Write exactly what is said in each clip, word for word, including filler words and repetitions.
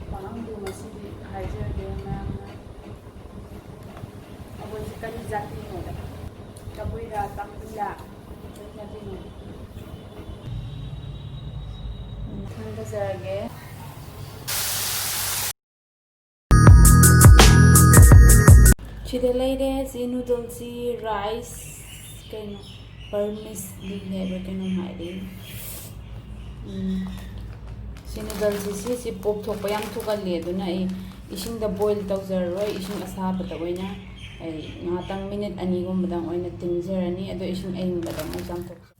ꯄꯥꯛꯅꯝꯗꯨ ꯉꯁꯤꯗꯤ ꯍꯥꯏꯖꯔꯒꯦ ꯃꯌꯥꯝꯅ꯫ ꯑꯩꯈꯣꯏꯁꯦ ꯀꯔꯤ ꯖꯥꯇꯤꯅꯣꯗ? ꯀꯕꯨꯏꯔꯥ, ꯇꯥꯡꯈꯨꯜꯂꯥ, ꯀꯔꯤ ꯖꯥꯇꯤꯅꯣ? ꯊꯥꯡꯗꯖꯔꯒꯦ꯫ ꯁꯤꯗ ꯂꯩꯔꯦ ꯁꯤ ꯅꯨꯗꯜꯁꯤ, ꯔꯥꯏꯁ, ꯀꯩꯅꯣ, ꯕꯔꯃꯤꯁ ꯂꯤ ꯍꯥꯏꯕ꯭ꯔꯥ ꯀꯩꯅꯣꯝ ꯍꯥꯏꯔꯤ꯫ ꯎꯝ, ꯁꯤ ꯅꯨꯗꯜꯁꯤ, ꯁꯤꯁꯤ ꯄꯣꯞ ꯊꯣꯛꯄ ꯌꯥꯝ ꯊꯨꯒꯜꯂꯤ, ꯑꯗꯨꯅ ꯑꯩ ꯏꯁꯤꯡꯗ ꯕꯣꯏꯜ ꯇꯧꯖꯔꯔꯣꯏ, ꯏꯁꯤꯡ ꯑꯁꯥꯕꯗ ꯑꯣꯏꯅ ꯑꯩ ꯉꯥꯏꯍꯥꯛꯇꯪ ꯃꯤꯅꯤꯠ ꯑꯅꯤꯒꯨꯝꯕꯗꯪ ꯑꯣꯏꯅ ꯇꯤꯡꯖꯔꯅꯤ, ꯑꯗꯣ ꯏꯁꯤꯡ ꯑꯏꯪꯕꯗ ꯑꯃꯨꯛ ꯆꯥꯝꯊꯣꯛꯆꯔꯅꯤ꯫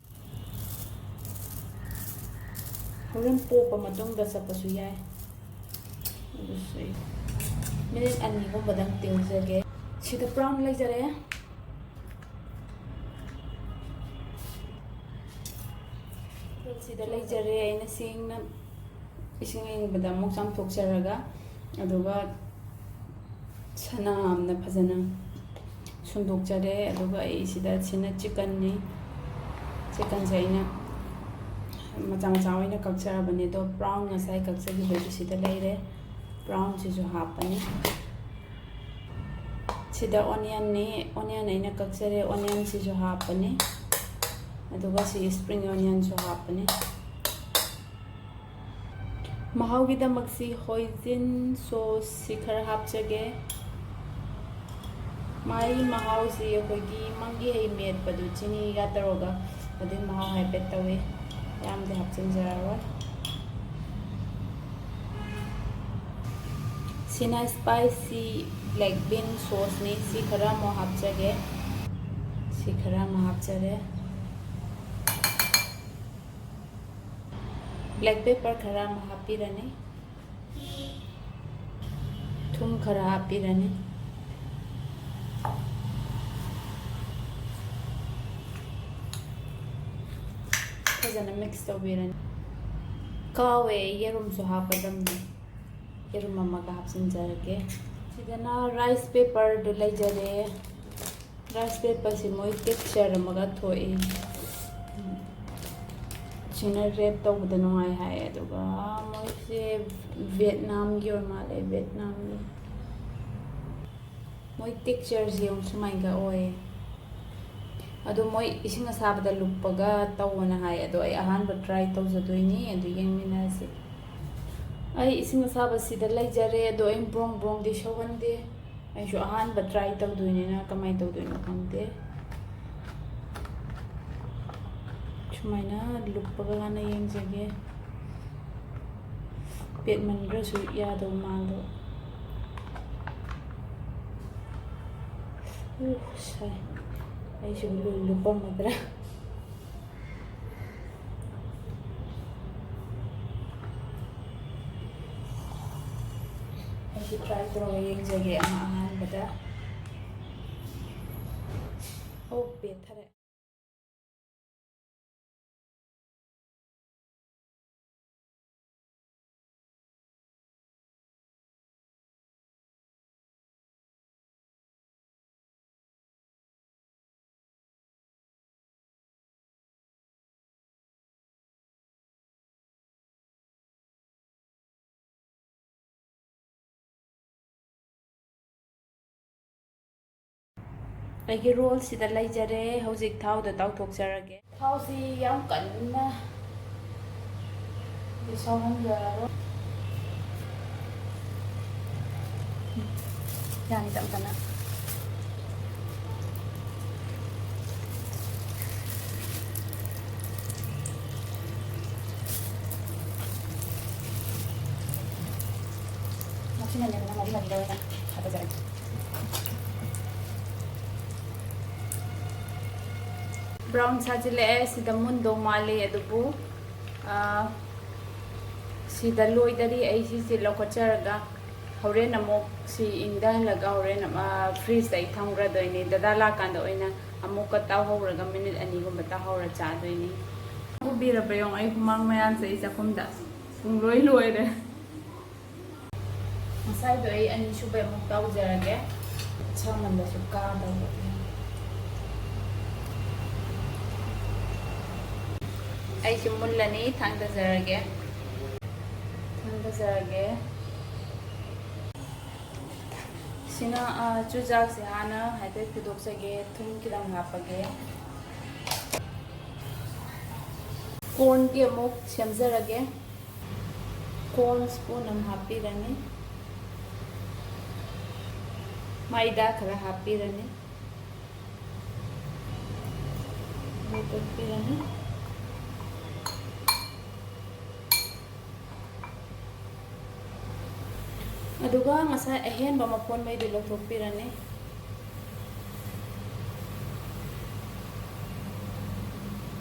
ꯍꯣꯔꯦꯟ ꯄꯣꯞꯄ ꯃꯇꯨꯡꯗ ꯆꯠꯄꯁꯨ ꯌꯥꯏ꯫ ꯑꯗꯨꯁꯨ ꯑꯩ ꯃꯤꯅꯤꯠ ꯑꯅꯤꯒꯨꯝꯕꯗꯪ ꯇꯤꯡꯖꯒꯦ꯫ ꯁꯤꯗ ꯕ꯭ꯔꯥꯎꯟ ꯂꯩꯖꯔꯦ꯫ ꯁꯤꯗ ꯂꯩꯖꯔꯦ꯫ ꯑꯩꯅ ꯁꯦꯡꯅ ꯏꯁꯤꯡ ꯑꯏꯪꯕꯗ ꯑꯃꯨꯛ ꯆꯥꯝꯊꯣꯛꯆꯔꯒ, ꯑꯗꯨꯒ ꯁꯅꯥꯝꯅ ꯐꯖꯅ ꯁꯨꯝꯗꯣꯛꯆꯔꯦ꯫ ꯑꯗꯨꯒ ꯑꯩ ꯁꯤꯗ, ꯁꯤꯅ ꯆꯤꯛꯀꯟꯅꯤ꯫ ꯆꯤꯛꯀꯟꯁꯦ ꯑꯩꯅ ꯃꯆꯥ ꯃꯆꯥ ꯑꯣꯏꯅ ꯀꯛꯆꯔꯕꯅꯦ꯫ ꯑꯗꯣ ꯕ꯭ꯔꯥꯎꯟ ꯉꯁꯥꯏ ꯀꯛꯆꯈꯤꯕꯗꯨ ꯁꯤꯗ ꯂꯩꯔꯦ꯫ ꯕ꯭ꯔꯥꯎꯟꯁꯤꯁꯨ ꯍꯥꯞꯄꯅꯤ꯫ ꯁꯤꯗ ꯑꯣꯅꯤꯌꯟꯅꯤ꯫ ꯑꯣꯅꯤꯌꯟ ꯑꯩꯅ ꯀꯛꯆꯔꯦ꯫ ꯑꯣꯅꯤꯌꯟꯁꯤꯁꯨ ꯍꯥꯞꯄꯅꯤ꯫ ꯑꯗꯨꯒ ꯁꯤ ꯁ꯭ꯄ꯭ꯔꯤꯡ ꯑꯣꯅꯤꯌꯟꯁꯨ ꯍꯥꯞꯄꯅꯤ꯫ ꯃꯍꯥꯎꯒꯤꯗꯃꯛꯁꯤ ꯍꯣꯏꯖꯤꯟ ꯁꯣꯁꯁꯤ ꯈꯔ ꯍꯥꯞꯆꯒꯦ꯫ ꯃꯥꯒꯤ ꯃꯍꯥꯎꯁꯤ ꯑꯩꯈꯣꯏꯒꯤ ꯃꯪꯒꯤ ꯍꯩ ꯃꯦꯠꯄꯗꯨ ꯆꯤꯅꯤꯒ ꯇꯧꯔꯒ ꯑꯗꯨꯒꯤ ꯃꯍꯥꯎ ꯍꯥꯏꯐꯦꯠ ꯇꯧꯋꯤ꯫ ꯌꯥꯝꯗꯤ ꯍꯥꯞꯆꯤꯟꯖꯔꯔꯣꯏ꯫ ꯁꯤꯅ ꯁ꯭ꯄꯥꯏꯁꯤ ꯕ꯭ꯂꯦꯛ ꯕꯤꯟ ꯁꯣꯁꯅꯤ꯫ ꯁꯤ ꯈꯔ ꯑꯃꯨꯛ ꯍꯥꯞꯆꯒꯦ꯫ ꯁꯤ ꯈꯔ ꯑꯃ ꯍꯥꯞꯆꯔꯦ꯫ ꯕ꯭ꯂꯦꯛ ꯄꯦꯄꯔ ꯈꯔ ꯑꯃ ꯍꯥꯞꯄꯤꯔꯅꯤ꯫ ꯊꯨꯝ ꯈꯔ ꯍꯥꯞꯄꯤꯔꯅꯤ꯫ ꯐꯖꯅ ꯃꯤꯛꯁ ꯇꯧꯕꯤꯔꯅꯤ꯫ ꯀꯥꯎꯋꯦ, ꯌꯦꯔꯨꯝꯁꯨ ꯍꯥꯞꯀꯗꯕꯅꯤ꯫ ꯌꯦꯔꯨꯝ ꯑꯃꯒ ꯍꯥꯞꯆꯤꯟꯖꯔꯒꯦ꯫ ꯁꯤꯗꯅ ꯔꯥꯏꯁ ꯄꯦꯄꯔꯗꯨ ꯂꯩꯖꯔꯦ꯫ ꯔꯥꯏꯁ ꯄꯦꯄꯔꯁꯤ ꯃꯣꯏ ꯇꯦꯛꯁꯆꯔ ꯑꯃꯒ ꯊꯣꯛꯏ꯫ ꯁꯤꯅ ꯔꯦꯞ ꯇꯧꯕꯗ ꯅꯨꯡꯉꯥꯏ ꯍꯥꯏ, ꯑꯗꯨꯒ ꯃꯣꯏꯁꯦ ꯚꯤꯌꯦꯠꯅꯥꯝꯒꯤ ꯑꯣꯏ ꯃꯥꯜꯂꯦ, ꯚꯤꯌꯦꯠꯅꯥꯝꯒꯤ꯫ ꯃꯣꯏ ꯇꯦꯛꯆꯔꯁꯦ ꯑꯃꯨꯛ ꯁꯨꯃꯥꯏꯅꯒ ꯑꯣꯏ꯫ ꯑꯗꯣ ꯃꯣꯏ ꯏꯁꯤꯡ ꯑꯁꯥꯕꯗ ꯂꯨꯞꯄꯒ ꯇꯧꯑꯣꯅ ꯍꯥꯏ꯫ ꯑꯗꯣ ꯑꯩ ꯑꯍꯥꯟꯕ ꯇ꯭ꯔꯥꯏ ꯇꯧꯖꯗꯣꯏꯅꯤ, ꯑꯗꯨ ꯌꯦꯡꯃꯤꯟꯅꯔꯁꯤ꯫ ꯑꯩ ꯏꯁꯤꯡ ꯑꯁꯥꯕꯁꯤꯗ ꯂꯩꯖꯔꯦ, ꯑꯗꯣ ꯑꯩ ꯕ꯭ꯔꯣꯡ ꯕ꯭ꯔꯣꯡꯗꯤ ꯁꯧꯍꯟꯗꯦ꯫ ꯑꯩꯁꯨ ꯑꯍꯥꯟꯕ ꯇ꯭ꯔꯥꯏ ꯇꯧꯗꯣꯏꯅꯤꯅ ꯀꯃꯥꯏꯅ ꯇꯧꯗꯣꯏꯅꯣ ꯈꯪꯗꯦ꯫ ꯁꯨꯃꯥꯏꯅ ꯂꯨꯞꯄꯒ ꯍꯥꯟꯅ ꯌꯦꯡꯖꯒꯦ꯫ ꯄꯦꯠꯃꯟꯈ꯭ꯔꯁꯨ ꯌꯥꯗꯧ ꯃꯥꯟꯗꯕ꯫ ꯎ, ꯁꯥꯏ꯫ ꯑꯩꯁꯤꯕꯨ ꯂꯣꯏ ꯂꯨꯞꯄꯝꯃꯗ꯭ꯔꯥ? ꯑꯩꯁꯨ ꯇ꯭ꯔꯥꯏ ꯇꯧꯔꯒ ꯌꯦꯡꯖꯒꯦ ꯑꯃ ꯑꯍꯥꯟꯕꯗ꯫ ꯑꯣ, ꯄꯦꯠꯊꯔꯦ꯫ ꯑꯩꯒꯤ ꯔꯣꯜꯁꯤꯗ ꯂꯩꯖꯔꯦ꯫ ꯍꯧꯖꯤꯛ ꯊꯥꯎꯗ ꯇꯥꯎꯊꯣꯛꯆꯔꯒꯦ꯫ ꯊꯥꯎꯁꯤ ꯌꯥꯝ ꯀꯟꯅ ꯁꯧꯍꯟꯖꯔꯔꯣꯏ꯫ ꯌꯥꯅꯤ, ꯇꯞ ꯇꯞꯅ꯫ ꯉꯁꯤꯅꯅꯦ, ꯃꯔꯤ ꯃꯔꯤꯗ ꯑꯣꯏꯅ ꯊꯥꯗꯖꯔꯒꯦ꯫ ꯕ꯭ꯔꯥꯎꯟ ꯁꯥꯖꯤꯜꯂꯛꯑꯦ꯫ ꯁꯤꯗ ꯃꯨꯟꯗꯧ ꯃꯥꯜꯂꯤ, ꯑꯗꯨꯕꯨ, ꯑꯥ, ꯁꯤꯗ ꯂꯣꯏꯗꯔꯤ꯫ ꯑꯩ ꯁꯤꯁꯦ ꯂꯧꯈꯠꯆꯔꯒ ꯍꯣꯔꯦꯟ ꯑꯃꯨꯛ ꯁꯤ ꯏꯪꯊꯍꯜꯂꯒ ꯍꯣꯔꯦꯟ ꯑꯃ ꯐ꯭ꯔꯤꯖꯇ ꯑꯩ ꯊꯝꯈ꯭ꯔꯗꯣꯏꯅꯦ꯫ ꯗꯗꯥ ꯂꯥꯛꯀꯥꯟꯗ ꯑꯣꯏꯅ ꯑꯃꯨꯛꯀ ꯇꯥꯎꯍꯧꯔꯒ ꯃꯤꯅꯤꯠ ꯑꯅꯤꯒꯨꯝꯕ ꯇꯥꯎꯍꯧꯔ ꯆꯥꯗꯣꯏꯅꯤ꯫ ꯎꯕꯤꯔꯕ ꯌꯦꯡꯉꯣ, ꯑꯩ ꯍꯨꯃꯥꯡ ꯃꯌꯥꯝꯁꯦ ꯑꯩ ꯆꯥꯛꯈꯨꯝꯗ ꯄꯨꯡ ꯂꯣꯏ ꯂꯣꯏꯔꯦ꯫ ꯉꯁꯥꯏꯗꯣ ꯑꯩ ꯑꯅꯤꯁꯨꯕꯩ ꯑꯃꯨꯛ ꯇꯧꯖꯔꯒꯦ꯫ ꯁꯥꯃꯟꯕꯁꯨ ꯀꯥꯗꯧꯕ꯫ ꯑꯩꯁꯦ ꯃꯨꯜꯂꯅꯤ, ꯊꯥꯡꯗꯖꯔꯒꯦ꯫ ꯊꯥꯡꯗꯖꯔꯒꯦ꯫ ꯁꯤꯅ, ꯑ, ꯆꯨꯖꯥꯛꯁꯦ ꯍꯥꯟꯅ ꯍꯥꯏꯐꯦꯠ ꯐꯨꯠꯇꯣꯛꯆꯒꯦ, ꯊꯨꯝ ꯈꯤꯇꯪ ꯍꯥꯞꯄꯒꯦ꯫ ꯀꯣꯔꯟꯒꯤ ꯑꯃꯨꯛ ꯁꯦꯝꯖꯔꯒꯦ꯫ ꯀꯣꯔꯟ ꯁ꯭ꯄꯨꯟ ꯑꯃ ꯍꯥꯞꯄꯤꯔꯅꯤ꯫ ꯃꯩꯗꯥ ꯈꯔ ꯍꯥꯞꯄꯤꯔꯅꯤ꯫ ꯑꯗꯨ ꯇꯣꯠꯄꯤꯔꯅꯤ꯫ ꯑꯗꯨꯒ ꯉꯁꯥꯏ ꯑꯍꯦꯟꯕ ꯃꯐꯣꯟꯉꯩꯗꯨ ꯂꯧꯊꯣꯛꯄꯤꯔꯅꯤ꯫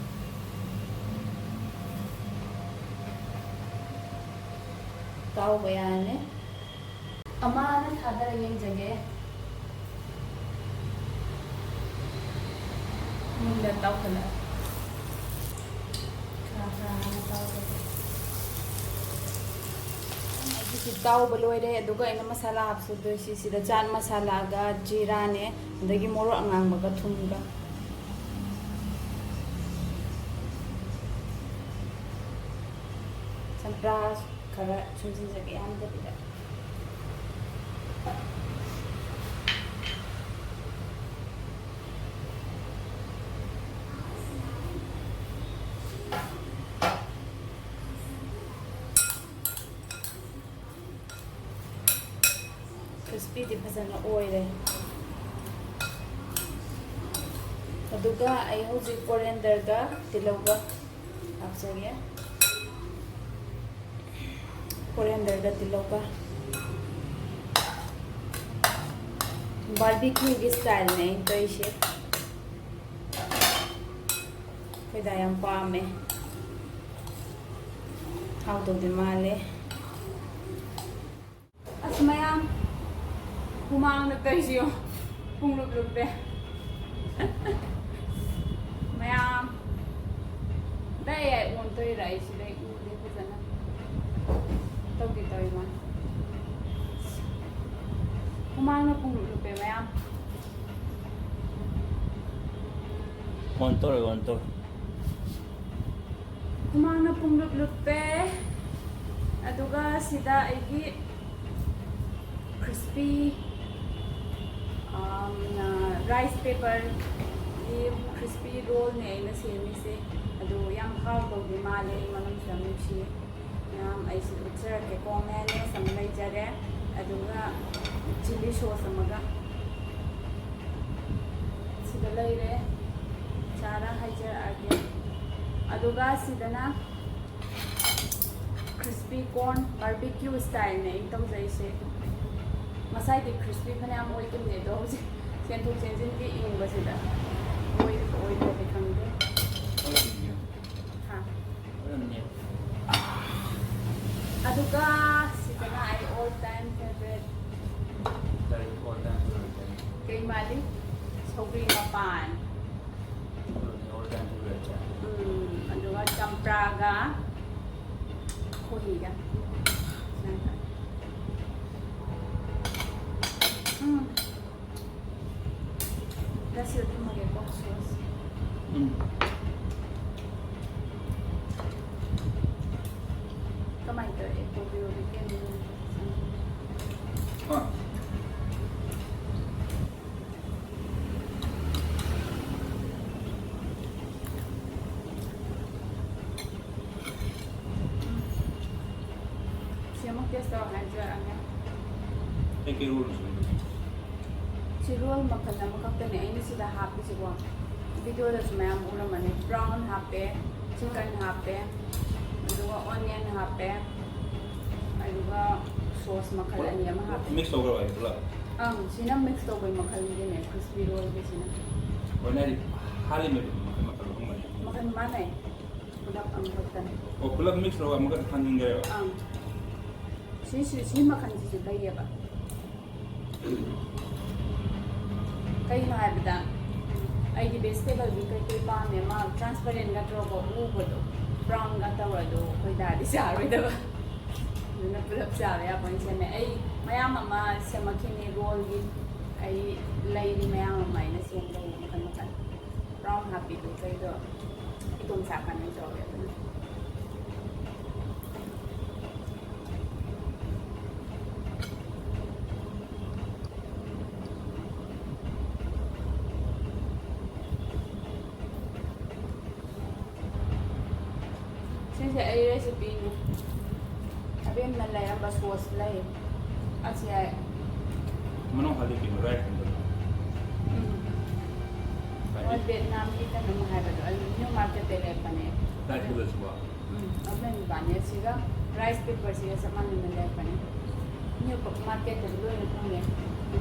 ꯇꯥꯎꯕ ꯌꯥꯔꯅꯤ꯫ ꯑꯃ ꯍꯥꯟꯅ ꯊꯥꯗꯔ ꯌꯦꯡꯖꯒꯦ꯫ ꯃꯨꯟꯗ ꯇꯥꯎꯈꯠꯂꯛꯑꯦ꯫ ꯈꯔ ꯈꯔ ꯍꯥꯟꯅ ꯇꯥꯎꯈꯠꯂꯛꯑꯦ꯫ ꯑꯩꯒꯤꯁꯤ ꯇꯥꯎꯕ ꯂꯣꯏꯔꯦ, ꯑꯗꯨꯒ ꯑꯩꯅ ꯃꯁꯥꯂꯥ ꯍꯥꯞꯆꯗꯣꯏꯁꯤ ꯁꯤꯗ ꯆꯥꯠ ꯃꯁꯥꯂꯥꯒ ꯖꯤꯔꯥꯅꯦ, ꯑꯗꯒꯤ ꯃꯣꯔꯣꯛ ꯑꯉꯥꯡꯕꯒ ꯊꯨꯝꯒ꯫ ꯆꯝꯄ꯭ꯔꯥ ꯈꯔ ꯁꯨꯝꯖꯤꯟꯖꯒꯦ, ꯌꯥꯝꯗꯕꯤꯗ꯫ ꯀ꯭ꯔꯤꯁꯄꯤꯗꯤ ꯐꯖꯅ ꯑꯣꯏꯔꯦ꯫ ꯑꯗꯨꯒ ꯑꯩ ꯍꯧꯖꯤꯛ ꯀꯣꯔꯦꯟꯗꯔꯒ ꯇꯤꯜꯍꯧꯒ ꯍꯥꯞꯆꯒꯦ꯫ ꯀꯣꯔꯦꯟꯗꯔꯒ ꯇꯤꯜꯍꯧꯒ꯫ ꯕꯥꯔꯕꯤꯀ꯭ꯌꯨꯒꯤ ꯁ꯭ꯇꯥꯏꯜꯅꯦ ꯑꯩꯅ ꯇꯧꯔꯤꯁꯦ꯫ ꯑꯩꯈꯣꯏꯗꯥ ꯌꯥꯝ ꯄꯥꯝꯃꯦ꯫ ꯍꯥꯎꯗꯧꯗꯤ ꯃꯥꯜꯂꯦ꯫ ꯑꯁ ꯃꯌꯥꯝ, ꯍꯨꯃꯥꯡꯅ ꯇꯧꯔꯤꯁꯤ ꯌꯦꯡꯉꯣ꯫ ꯄꯨꯡꯂꯨꯞ ꯂꯨꯞꯄꯦ꯫ ꯃꯌꯥꯝ꯫ ꯗꯥꯏ ꯑꯣꯟ ꯇꯧꯔꯤꯔꯥ ꯑꯩ ꯁꯤꯗꯩ ꯎꯗꯦ ꯐꯖꯅ꯫ ꯇꯧꯒꯦ ꯇꯧꯔꯤ ꯃꯥꯅꯤ꯫ ꯍꯨꯃꯥꯡꯅ ꯄꯨꯡꯂꯨꯞ ꯂꯨꯞꯄꯦ ꯃꯌꯥꯝ꯫ ꯑꯣꯟ ꯇꯧꯔꯦ, ꯑꯣꯟ ꯇꯧꯔꯦ꯫ ꯍꯨꯃꯥꯡꯅ ꯄꯨꯡꯂꯨꯞ ꯂꯨꯞꯄꯦ꯫ ꯑꯗꯨꯒ ꯁꯤꯗ ꯑꯩꯒꯤ crispy, ꯑꯝ, rice paperꯒꯤ crispy rollꯅꯦ ꯑꯩꯅ ꯁꯦꯝꯃꯤꯁꯦ꯫ ꯑꯗꯨ ꯌꯥꯝ ꯍꯥꯎꯗꯧꯗꯤ ꯃꯥꯜꯂꯦ, ꯑꯩ ꯃꯅꯝꯁꯨ ꯌꯥꯝ ꯅꯨꯡꯁꯤ꯫ ꯃꯌꯥꯝ ꯑꯩꯁꯨ ꯎꯠꯆꯔꯛꯀꯦꯀꯣ, mayonnaise ꯑꯃ ꯂꯩꯖꯔꯦ, ꯑꯗꯨꯒ chilli sauce ꯑꯃꯒ ꯁꯤꯗ ꯂꯩꯔꯦ꯫ ꯆꯥꯔ ꯍꯥꯏꯖꯔꯛꯑꯒꯦ꯫ ꯑꯗꯨꯒ ꯁꯤꯗꯅ crispy corn barbecue styleꯅꯦ ꯑꯩꯅ ꯇꯧꯖꯩꯁꯦ꯫ ꯉꯁꯥꯏꯗꯤ crispy ꯐꯅꯌꯥꯝ ꯑꯣꯏꯈꯤꯕꯅꯦ, ꯑꯗꯣ ꯍꯧꯖꯤꯛ ꯆꯦꯟꯊꯣꯛ ꯆꯦꯟꯁꯤꯟꯒꯤ ꯏꯪꯕꯁꯤꯗ ꯑꯣꯏꯔꯤꯕ ꯑꯣꯏꯗ꯭ꯔꯗꯤ ꯈꯪꯗꯦ꯫ ꯍꯥ? ꯑꯗꯨꯒ ꯁꯤꯗꯅ ꯑꯩ all time favorite ꯀꯔꯤ all time favorite ꯀꯔꯤ? ꯀꯩ ꯃꯥꯜꯂꯤ? ꯁꯧꯒ꯭ꯔꯤ ꯃꯄꯥꯟ꯫ ꯑꯗꯨꯅꯤ all time favorite ꯁꯦ꯫ ꯎꯝ, ꯑꯗꯨꯒ ꯆꯝꯄ꯭ꯔꯥꯒ ꯈꯣꯍꯤꯒ꯫ ꯎꯝ꯫ ꯉꯁꯤ ꯊꯝꯃꯒꯦꯀꯣ, ꯁꯣꯁ꯫ ꯎꯝ꯫ ꯀꯃꯥꯏꯅ ꯇꯧꯔꯦ? ꯀꯣꯕꯤ ꯑꯣꯏꯕꯤ ꯀꯦꯟꯗꯤ? ꯍꯣꯏ꯫ ꯁꯤ ꯑꯃꯨꯛ taste ꯇꯧꯔ ꯍꯥꯏꯖꯔꯛꯑꯒꯦ꯫ ꯀꯩꯀꯩ rollꯅꯣ ꯁꯤꯕꯣ? ꯁꯤ roll ꯃꯈꯜ ꯑꯃꯈꯛꯇꯅꯦ ꯑꯩꯅ ꯁꯤꯗ ꯍꯥꯞꯄꯤꯁꯤꯀꯣ꯫ Videoꯗꯁꯨ ꯃꯌꯥꯝ ꯎꯔꯝꯃꯅꯤ꯫ Prawn ꯍꯥꯞꯄꯦ, chicken ꯍꯥꯞꯄꯦ, ꯑꯗꯨꯒ onion ꯍꯥꯞꯄꯦ, ꯑꯗꯨꯒ sauce ꯃꯈꯜ ꯑꯅꯤ ꯑꯃ ꯍꯥꯞꯄꯦ꯫ Mix ꯇꯧꯈ꯭ꯔꯕ ꯍꯥꯏꯗꯤ ꯄꯨꯂꯞ? ꯑꯪ, ꯁꯤꯅ mix ꯇꯧꯕꯩ ꯃꯈꯜꯒꯤꯅꯦ, crispy rollꯒꯤꯁꯤꯅ꯫ ꯑꯣ, ꯑꯩꯅ ꯍꯥꯏꯗꯤ ꯍꯥꯜꯂꯤ ꯃꯌꯥꯝꯗꯣ ꯃꯈꯜ ꯃꯈꯜ ꯑꯍꯨꯝ ꯃꯔꯤ꯫ ꯃꯈꯜ ꯃꯥꯟꯅꯩ꯫ ꯄꯨꯂꯞ ꯑꯃꯈꯛꯇꯅꯤ꯫ ꯑꯣ, ꯄꯨꯂꯞ mix ꯇꯧꯔꯒ ꯑꯃꯈꯛꯇ ꯊꯥꯡꯖꯤꯟꯈ꯭ꯔꯦꯕ? ꯑꯪ꯫ ꯁꯤ, ꯁꯤ, ꯁꯤ ꯃꯈꯜꯁꯤꯁꯨ ꯂꯩꯌꯦꯕ꯫ ꯀꯩꯅꯣ ꯍꯥꯏꯕꯗ, ꯑꯩꯗꯤ vegetableꯒꯤ ꯀꯩꯀꯩ ꯄꯥꯝꯃꯦ, ꯑꯃ transparentꯒ ꯇꯧꯔꯒ ꯎꯕꯗꯣ, brownꯒ ꯇꯧꯔꯗꯣ ꯑꯩꯈꯣꯏ ꯗꯥꯗꯤ ꯆꯥꯔꯣꯏꯗꯕ꯫ ꯑꯗꯨꯅ ꯄꯨꯂꯞ ꯆꯥꯕ ꯌꯥꯕ ꯑꯣꯏꯅ ꯁꯦꯝꯃꯦ꯫ ꯑꯩ ꯃꯌꯥꯝ ꯑꯃ ꯁꯦꯝꯃꯛꯈꯤꯅꯤ rollꯒꯤ꯫ ꯑꯩ ꯂꯩꯔꯤ ꯃꯌꯥꯝ ꯑꯃ ꯑꯩꯅ ꯁꯦꯝꯗꯧꯕ ꯃꯈꯜ ꯃꯈꯜ꯫ Prawn ꯍꯥꯞꯄꯤꯗꯣ ꯀꯩꯗꯣ ꯏꯇꯣꯝ ꯆꯥꯀꯥꯟꯗ ꯇꯧꯔꯒꯦ ꯑꯗꯨꯅ꯫ ꯑꯩ recipeꯅꯤ꯫ ꯑꯕꯦꯝꯅ ꯂꯩꯔꯝꯕ sauce ꯂꯩ꯫ ꯑꯁꯤ ꯌꯥꯏ꯫ ꯃꯅꯨꯡ ꯍꯥꯜꯂꯤ ꯀꯩꯅꯣ, rice ꯀꯨꯝꯕꯗꯣ꯫ ꯎꯝ꯫ ꯃꯣꯏ Vietnamꯒꯤ ꯀꯩꯅꯣꯝ ꯍꯥꯏꯕꯗꯣ, ꯑꯩ new marketꯇꯩ ꯂꯩꯔꯛꯄꯅꯦ꯫ Rice ꯀꯨꯝꯕꯁꯤꯀꯣ꯫ ꯎꯝ, ꯑꯕꯦꯝ ꯏꯕꯥꯅꯤ ꯑꯁꯤꯒ rice paperꯁꯤꯒ ꯆꯞ ꯃꯥꯟꯅꯅ ꯂꯩꯔꯛꯄꯅꯦ꯫ New marketꯇꯗꯤ ꯂꯣꯏꯅ ꯐꯪꯉꯦ꯫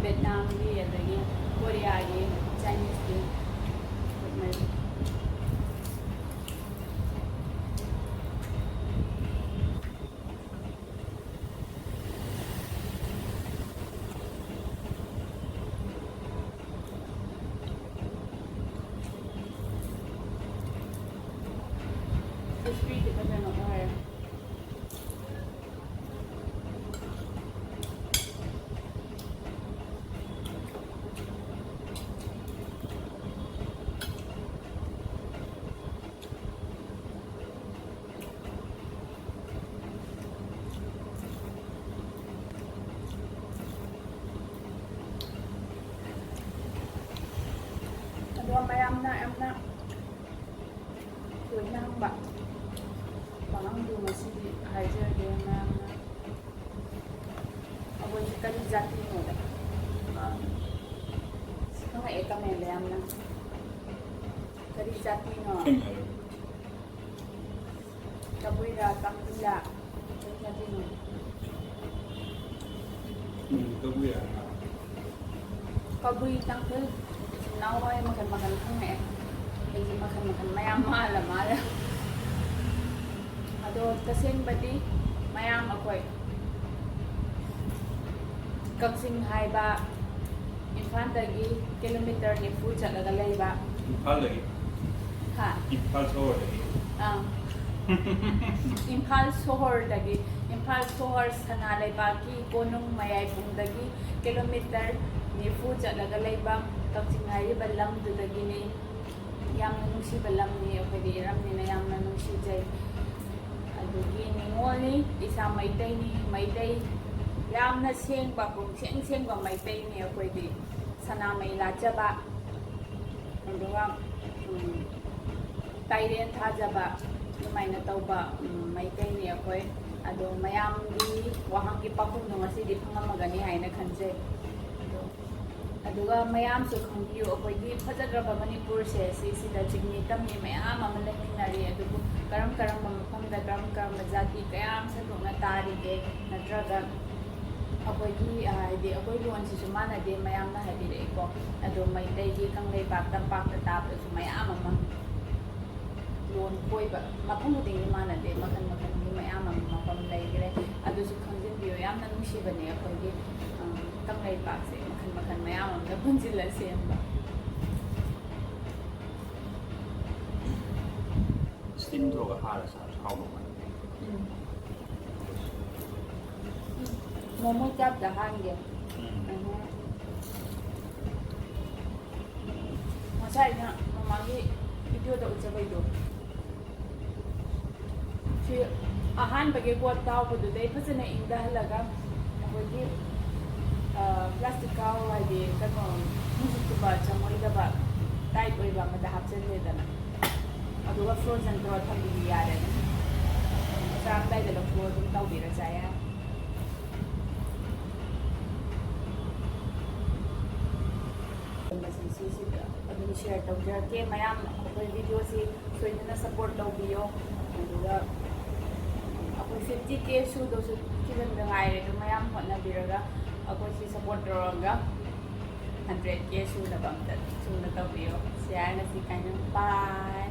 Vietnamꯒꯤ, ꯑꯗꯒꯤ Koreaꯒꯤ, Chineseꯀꯤ꯫ Crispyꯗꯤ ꯐꯖꯅ ꯑꯣꯏꯔꯦ꯫ ꯑꯗꯣ ꯃꯌꯥꯝꯅ ꯌꯥꯝꯅ ꯂꯣꯏꯅ ꯍꯪꯕ ꯋꯥꯍꯪꯗꯨ ꯉꯁꯤꯗꯤ ꯍꯥꯏꯖꯔꯒꯦ ꯃꯌꯥꯝꯅ꯫ ꯑꯩꯈꯣꯏꯁꯦ ꯀꯔꯤ ꯖꯥꯇꯤꯅꯣꯗ ꯍꯪꯉꯛꯑꯦ commentꯗ ꯌꯥꯝꯅ꯫ ꯀꯔꯤ ꯖꯥꯇꯤꯅꯣ? ꯀꯕꯨꯏꯔ, ꯇꯥꯡꯈꯨꯜꯂ? ꯀꯔꯤ ꯖꯥꯇꯤꯅꯣ? ꯎꯝ, ꯀꯕꯨꯏ ꯍꯥꯏꯅ꯫ ꯀꯕꯨꯏ ꯇꯥꯡꯈꯨꯜ ꯏꯆꯤꯟ ꯏꯅꯥꯎ ꯍꯣꯏ ꯃꯈꯜ ꯃꯈꯜ ꯈꯪꯉꯛꯑꯦ꯫ ꯑꯩꯁꯦ ꯃꯈꯜ ꯃꯈꯜ ꯃꯌꯥꯝ ꯃꯥꯜꯂ ꯃꯥꯜꯂꯦ꯫ ꯑꯗꯣ ꯇꯁꯦꯡꯕꯗꯤ ꯃꯌꯥꯝ ꯑꯩꯈꯣꯏ ꯀꯛꯆꯤꯡ ꯍꯥꯏꯕ ꯏꯝꯐꯥꯜꯗꯒꯤ kilometre ꯅꯤꯐꯨ ꯆꯠꯂꯒ ꯂꯩꯕ꯫ ꯏꯝꯐꯥꯜꯗꯒꯤ? ꯍꯥ? ꯏꯝꯐꯥꯜ ꯁꯣꯍꯣꯔꯗꯒꯤ? ꯑꯥ꯫ ꯏꯝꯐꯥꯜ ꯁꯣꯍꯣꯔꯗꯒꯤ, ꯏꯝꯐꯥꯜ ꯁꯣꯍꯣꯔ ꯁꯅꯥ ꯂꯩꯕꯥꯛꯀꯤ ꯀꯣꯅꯨꯡ ꯃꯌꯥꯏꯕꯨꯡꯗꯒꯤ kilometre ꯅꯤꯐꯨ ꯆꯠꯂꯒ ꯂꯩꯕ ꯀꯛꯆꯤꯡ ꯍꯥꯏꯔꯤꯕ ꯂꯝꯗꯨꯗꯒꯤꯅꯤ꯫ ꯌꯥꯝꯅ ꯅꯨꯡꯁꯤꯕ ꯂꯝꯅꯤ, ꯑꯩꯈꯣꯏꯗꯤ ꯏꯔꯝꯅꯤꯅ ꯌꯥꯝꯅ ꯅꯨꯡꯁꯤꯖꯩ꯫ ꯑꯗꯨꯒꯤ ꯅꯤꯉꯣꯜꯅꯤ, ꯏꯁꯥ ꯃꯩꯇꯩꯅꯤ, ꯃꯩꯇꯩ ꯌꯥꯝꯅ ꯁꯦꯡꯕ, ꯄꯨꯡꯁꯦꯡ ꯁꯦꯡꯕ ꯃꯩꯇꯩꯅꯤ ꯑꯩꯈꯣꯏꯗꯤ꯫ ꯁꯅꯥꯃꯍꯤ ꯂꯥꯠꯆꯕ, ꯑꯗꯨꯒ, ꯎꯝ, ꯇꯥꯏꯔꯦꯟ ꯊꯥꯖꯕ, ꯑꯗꯨꯃꯥꯏꯅ ꯇꯧꯕ, ꯎꯝ, ꯃꯩꯇꯩꯅꯤ ꯑꯩꯈꯣꯏ꯫ ꯑꯗꯣ ꯃꯌꯥꯝꯒꯤ ꯋꯥꯍꯪꯒꯤ ꯄꯥꯎꯈꯨꯝꯗꯣ ꯉꯁꯤꯗꯤ ꯐꯪꯉꯝꯃꯒꯅꯤ ꯍꯥꯏꯅ ꯈꯟꯖꯩ꯫ ꯑꯗꯣ, ꯑꯗꯨꯒ ꯃꯌꯥꯝꯁꯨ ꯈꯪꯕꯤꯌꯨ, ꯑꯩꯈꯣꯏꯒꯤ ꯐꯖꯈ꯭ꯔꯕ ꯃꯅꯤꯄꯨꯔꯁꯦ, ꯁꯤꯁꯤꯗ ꯆꯤꯡꯃꯤ ꯇꯝꯃꯤ ꯃꯌꯥꯝ ꯑꯃ ꯂꯩꯃꯤꯟꯅꯔꯤ꯫ ꯑꯗꯨꯕꯨ ꯀꯔꯝ ꯀꯔꯝꯕ ꯃꯐꯝꯗ ꯀꯔꯝ ꯀꯔꯝꯕ ꯖꯥꯇꯤ ꯀꯌꯥ ꯑꯃ ꯁꯟꯗꯣꯛꯅ ꯇꯥꯔꯤꯒꯦ, ꯅꯠꯇ꯭ꯔꯒ ꯑꯩꯈꯣꯏꯒꯤ, ꯍꯥꯏꯗꯤ, ꯑꯩꯈꯣꯏ ꯂꯣꯟꯁꯤꯁꯨ ꯃꯥꯟꯅꯗꯦ, ꯃꯌꯥꯝꯅ ꯍꯥꯏꯕꯤꯔꯛꯏꯀꯣ꯫ ꯑꯗꯣ ꯃꯩꯇꯩꯒꯤ ꯀꯪꯂꯩꯄꯥꯛ ꯇꯝꯄꯥꯛꯇ ꯇꯥꯕꯗꯁꯨ ꯃꯌꯥꯝ ꯑꯃ ꯂꯣꯟ ꯀꯣꯏꯕ ꯃꯐꯝ ꯈꯨꯗꯤꯡꯒꯤ ꯃꯥꯟꯅꯗꯦ, ꯃꯈꯜ ꯃꯈꯜꯒꯤ ꯃꯌꯥꯝ ꯑꯃ ꯃꯐꯝ ꯂꯩꯈ꯭ꯔꯦ꯫ ꯑꯗꯨꯁꯨ ꯈꯪꯖꯤꯟꯕꯤꯌꯨ, ꯌꯥꯝꯅ ꯅꯨꯡꯁꯤꯕꯅꯦ ꯑꯩꯈꯣꯏꯒꯤ, ꯎꯝ, ꯀꯪꯂꯩꯄꯥꯛꯁꯦ ꯃꯈꯜ ꯃꯈꯜ ꯃꯌꯥꯝ ꯑꯃꯅ ꯄꯨꯟꯁꯤꯜꯂ ꯁꯦꯝꯕ꯫ ꯁ꯭ꯇꯤꯝ ꯇꯧꯔꯒ ꯍꯥꯜꯂ ꯆꯥꯕꯁꯨ ꯍꯥꯎꯕ ꯃꯥꯜꯂꯦ꯫ ꯎꯝ꯫ ꯎꯝ꯫ ꯃꯣꯃꯣ ꯆꯥꯕꯗ ꯍꯥꯟꯒꯦ꯫ ꯎꯝ꯫ ꯎꯝ꯫ ꯉꯁꯥꯏ ꯑꯩꯅ ꯃꯃꯥꯡꯒꯤ ꯚꯤꯗꯤꯑꯣꯗ ꯎꯠꯆꯕꯩꯗꯣ, ꯁꯤ ꯑꯍꯥꯟꯕꯒꯤ ꯀꯣꯠ ꯇꯥꯎꯕꯗꯨꯗꯩ ꯐꯖꯅ ꯏꯪꯊꯍꯜꯂꯒ ꯑꯩꯈꯣꯏꯒꯤ, ꯑ, ꯄ꯭ꯂꯥꯁꯇꯤꯛ ꯀꯥꯎ, ꯍꯥꯏꯗꯤ ꯀꯩꯅꯣ, ꯅꯨꯡꯁꯤꯠꯀꯨꯝꯕ ꯆꯪꯉꯣꯏꯗꯕ ꯇꯥꯏꯠ ꯑꯣꯏꯕ ꯑꯃꯗ ꯍꯥꯞꯆꯤꯜꯂꯦꯗꯅ, ꯑꯗꯨꯒ ꯐ꯭ꯔꯣꯖꯟ ꯇꯧꯔ ꯊꯝꯕꯤꯕ ꯌꯥꯔꯦ꯫ ꯆꯥꯔꯝꯗꯥꯏꯗ ꯂꯧꯊꯣꯛꯑ ꯑꯗꯨꯝ ꯇꯧꯕꯤꯔ ꯆꯥ ꯌꯥꯔꯦ꯫ ꯃꯁꯤ ꯁꯤꯁꯤꯗ ꯑꯗꯨꯝ ꯁꯤꯌꯔ ꯇꯧꯖꯔꯛꯀꯦ꯫ ꯃꯌꯥꯝ ꯑꯩꯈꯣꯏ ꯚꯤꯗꯤꯑꯣꯁꯤ ꯁꯣꯏꯗꯅ ꯁꯞꯄꯣꯔꯠ ꯇꯧꯕꯤꯌꯣ꯫ ꯑꯗꯨꯒ ꯑꯩꯈꯣꯏ ꯐꯤꯐꯇꯤ ꯀꯦ ꯁꯨꯗꯧꯁꯨ ꯈꯤꯇꯪꯗ ꯉꯥꯏꯔꯦ꯫ ꯑꯗꯨ ꯃꯌꯥꯝ ꯍꯣꯠꯅꯕꯤꯔꯒ ꯑꯩꯈꯣꯏꯁꯤ ꯁꯞꯄꯣꯔꯠ ꯇꯧꯔꯒ ꯍꯟꯗ꯭ꯔꯦꯠ ꯀꯦ ꯁꯨꯅꯕ ꯑꯝꯇ ꯊꯨꯅ ꯇꯧꯕꯤꯌꯣ꯫ ꯁꯤ ꯍꯥꯏꯔ ꯉꯁꯤ ꯀꯥꯏꯅ ꯕꯥꯏ꯫